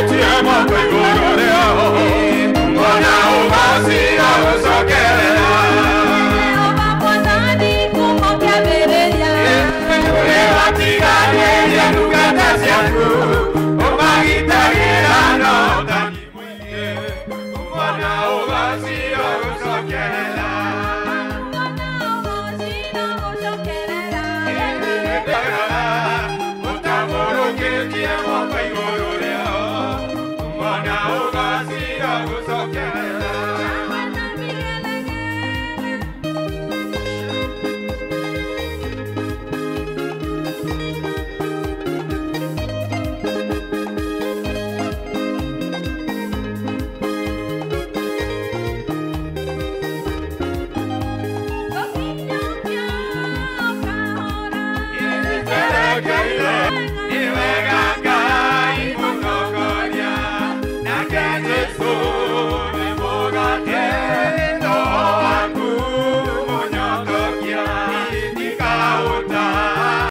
Ũtambũrũkĩtie moko igũrũ rĩao, mwana ũgacira gũcokerera. Ũrĩa watiganĩria ndungata ciaku, ũmagitagĩra na ũtani mũingĩ, mwana ũgacira gũcokerera. Ũtambũrũkĩtie moko igũrũ rĩao, mwana ũgacira gũcokerera.